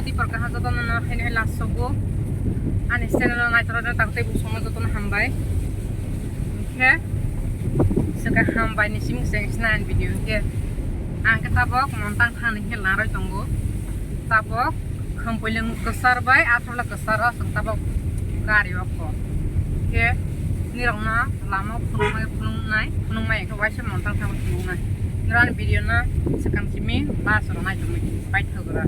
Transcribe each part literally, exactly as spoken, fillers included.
Tipor kaha jotono no haino hai last sogo. Ani channel o naithok rok tak tei bwsong no jotono hambai. Hwnkhe swkang hambai ni simi se sna ani video hwnkhe. Ang khe tabok montang thani khe laroi tongo. Tabok khampui lwng kwchar bai athrola kwcharo chwng tabok gari o kho. Hwnkhe nirokno lama o phunuknai phunuknai phunukmai hwnkhe waisa montang thangwi phunuknai. Nirok ani video no swkang simi last rok naitongwi paithagra.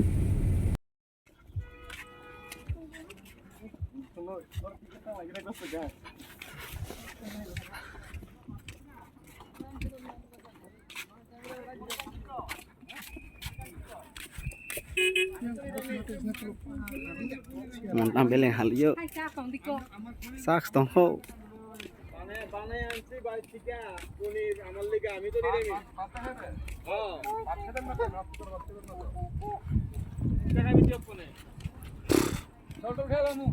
Montang beleng halio. Saks tongkho. Banai, banai ansi bai tika, kuni amar lega, ami to niremi. Hao. Tika ami tiyok kone. Sol sol khela mu.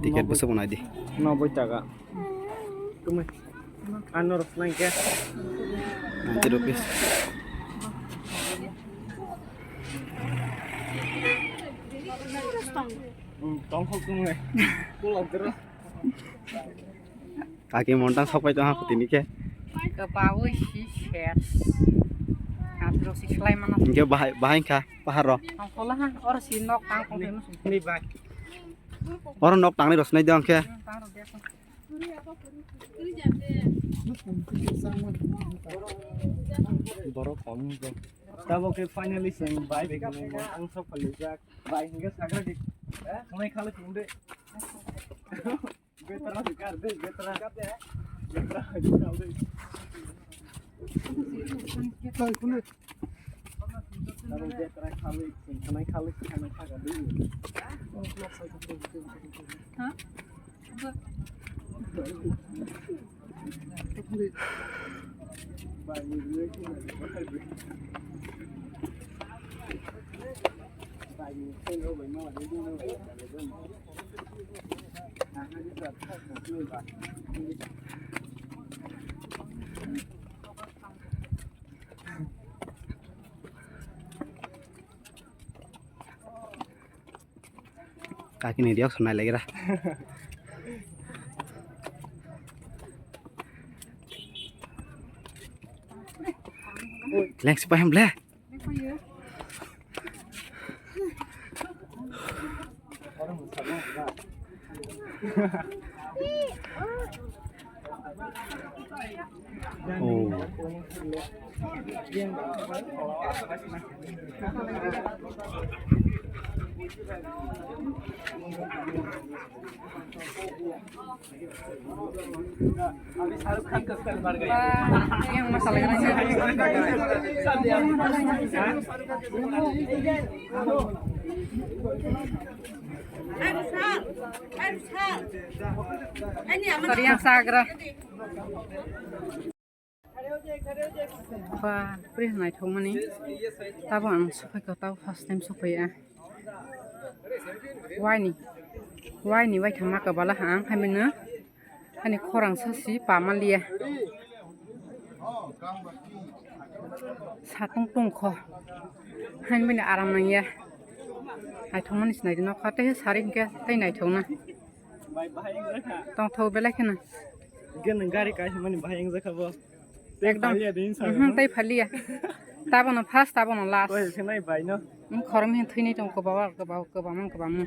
Ticket bwswk bo nai di. Noboi taka. Tumai. Ano rok nai khe. Ninety rupees. Hmm, tongkol tumai. Kulok dero. Kaki montang sok pai tong ha tini khe. Kwbaui si ses. Hati rok si slai mano. Hingke bahai, bahai kha pahar rok. Tongkol ha, oro si nok tang tong tong si. Ni bai. Oro nok tangni rok sinai de hingke. Tang rok de. Borok kom ni. Tabo ke finally seng bai bek ni montang sok pali jak. Bai hingke sagra dik. Nai khale tung de. Betra kar de, betra. Betra kar de. Betra khali, khanai khali, khanai khaga de. Ha? Kaki ni reaction nai lagi ra. Leng sipai hem ble. Oh. Yang masalah ini. Sorry, yang sagra. Ba, pri naithokmani. Tabo ang sokhaikha, tabo first time sokphaiya. Waini, waini waithangma kwbala ang haimano. Ani khorang sasi pamaliya. Satung tungkho. Haimani aram nangya. Naithokmani sinai di nokha tei sari hinkhe tei naithokna. Tongthok belai kheno. Hwnkhe nwng gari kaisa mani bahai wngjakha bo. Tei ekdom. Phaliya de hinsa. Mhm, tei phaliya. Tabono first, tabono last. Koi se nai bai no. Wng khoroknwi thwinwi tongo kwbangma, kwbangma, kwbangma.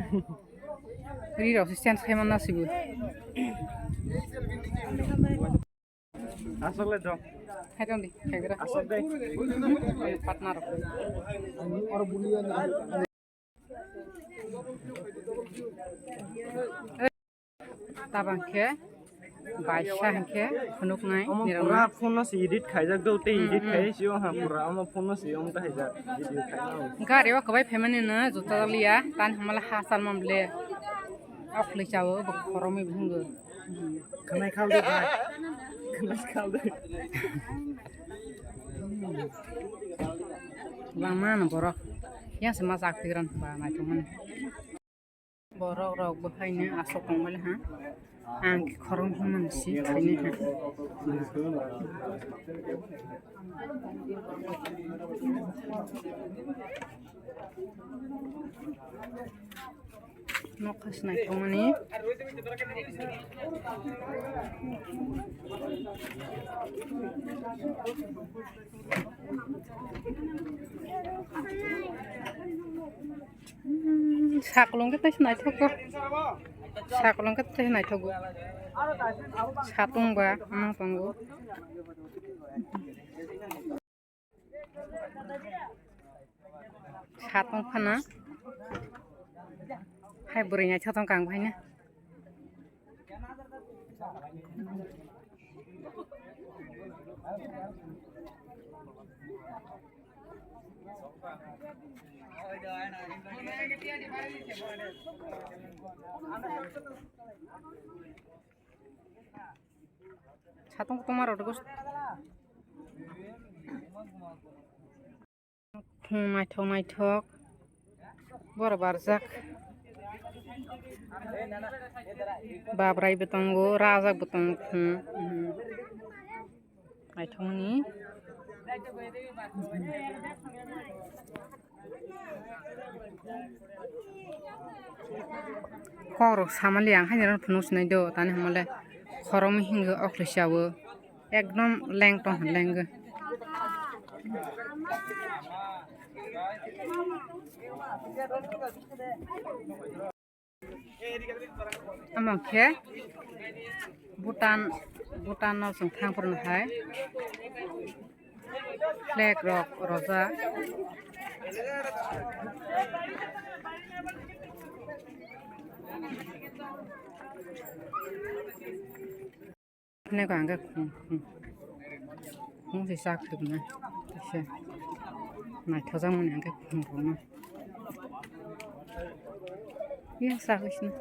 Ri rok se change khai manna sibo. Aswk le do. Hai tong di, khai gra. Aswk de. Partner rok. Tabang khe baisa hinkhe phunuknai. Omo nirokno. Pura phone no se edit khaijak do, tei edit khai si o ha pura omo phone no se omo khaijak video khai. Gari o kwbai phaimani no juta liya, tan hamala ha salmam le. Okhli chao bo khoromwi bhungo. Khanai khal de bai. Khanai khal de. Lama no borok. Yang se ma jak tigran ba naithok mani. Borok rok bo haino aswk tongmani ha. Ang khe khoroknwi himnani si thwini ha. Nokha se naithokmani. Hmm, sakolong khe tei se naithogo. Sakolong khe tei se naithogo. Satung ba, ano tongo. Satung phano. Hai bwrwi naithothong kang bahaino. Satung kotorma rw rwgo. Khum naithok naithok. Borok barjak. Babrai bo tongo, rajak bo tongo khum. Naithokmani. Kokrok samali ang haino phunuk sinai do, tani hwnmale khoroknwi hinwi okhlo siyawo. Ekdom leng tong leng. Omo khe Bhutan, Bhutan no chwng thang phuru hai flag rok rojak. Hwnwi kha hwnkhe khum, khum, khum se sak tubunai, se naithojakmani hwnkhe khum rwno. Yang sak sini.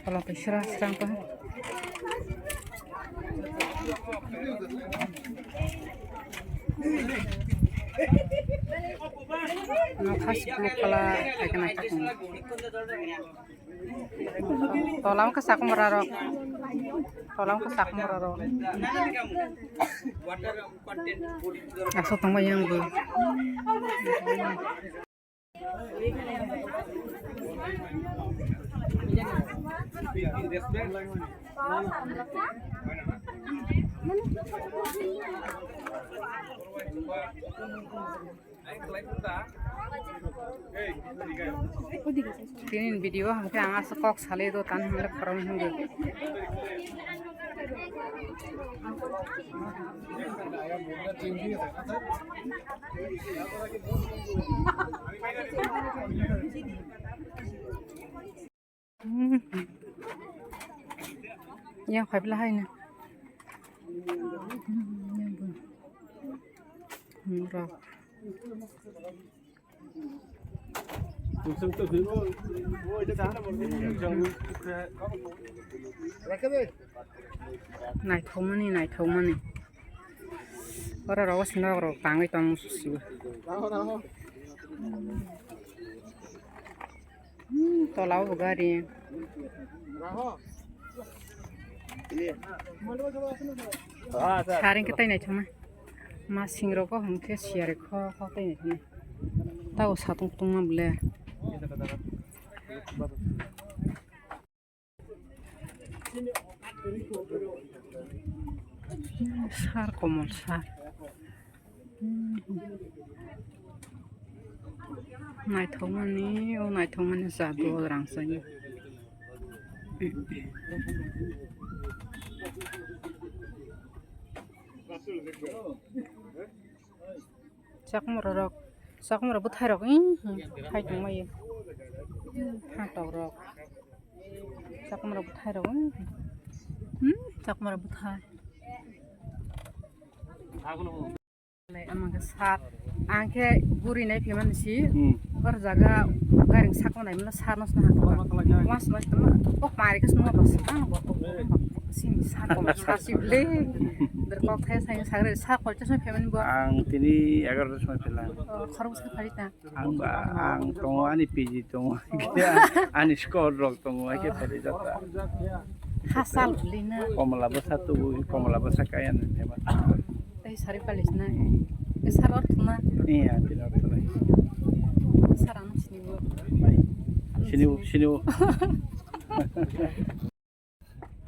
Kalau sra sra pa. Nokha sipuluk pala khaikhe naithok tongo. Tola wngkha sakhumra rok. Tola wngkha sakhumra rok. Aswk tongma yang bo. Tini video hwnkhe ang aswk kok salai do, tani hwnle khoroknwi hwnwi. Yang phai bwla haino. Rok. Naithokmani, naithokmani. Oro rogo sinok rok tangwi tong sibo. Hmm, tola o bo gari. Saring khe tei naithokma. Ma sing rogo hwnkhe siyari kho kho tei naithokma. Tao satung tungma bole. Sar komol sar. Naithokmani, o naithokmani jadu o rangchakni. Chakmara rok, chakmara bwthai rok, ih, hai tongmani, phantok rok, chakmara bwthai rok, ih, hmm, chakmara bwthai. Ama khe sat, ang khe guri nai phaimani si, hmm, or jaga Garing sakma naimano sarno sna hakma. Mas mas tama. Kok mari kas nungma bas. Ang bo kok sini sakma sasi ble. Ber kok thai sai sagre sa kol chasma phemen bo. Ang tini egaroh ta somoi phelang. Khorok sa phari ta. Ang ba, ang tongo, ani P G tongo, ani score rok tongo, hai khe phaidi jata. Hasal lina. Komla bwsa tubu, komla bwsa kaya ni thema. Tei sari palis na. Hmm. Tei sar orth na. Iya, tini orth na. Sar ano sini bo. Bai. Sini bo, sini bo.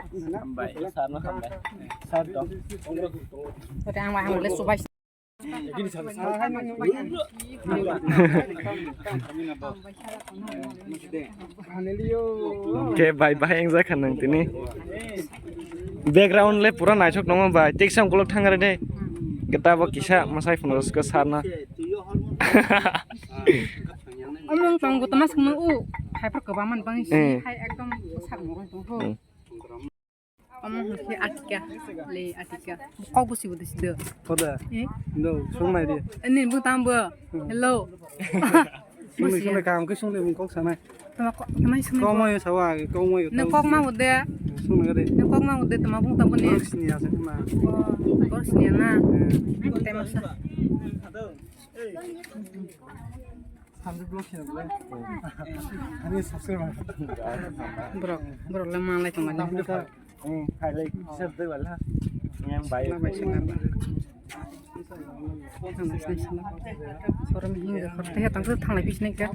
Hambai, sir no hambai. Sir to. Kote ang ang le subai. Ke bai bai ang jakha nang tini. Background le pura naisok nangma bai. Teksam kolok thangare de. Geta bo kisa masai phano sko sir no. Amrong tong gotoma songno u. Hai par koba man bang si. Eh. Hai ekdom sak mo tong ho. Hmm. Omo hwnkhe Atika, le Atika. Kok bo sibo de sido. Koda? Eh? No, sung nai di. Ani bo tam bo. Hmm. Hello. Sung nai, sung nai, kam khe sung nai, kok sanai. Tama kok, tama sung nai. Kok mai sawa, kok mai. Ne kok ma bo de. Sung nai de. Ne kok ma bo de, tama bung tam bo ne. Kok sini asa ma. Oh, kok sini na. Hmm. Tema sa. Sanjay vlog sini vlog. Ani subscribe. Borok, borok le manlai tong ani. Hmm, hai lai, share doi wala. Yang bai. Bai sini. Sorom hinga, thanglai bisini ka.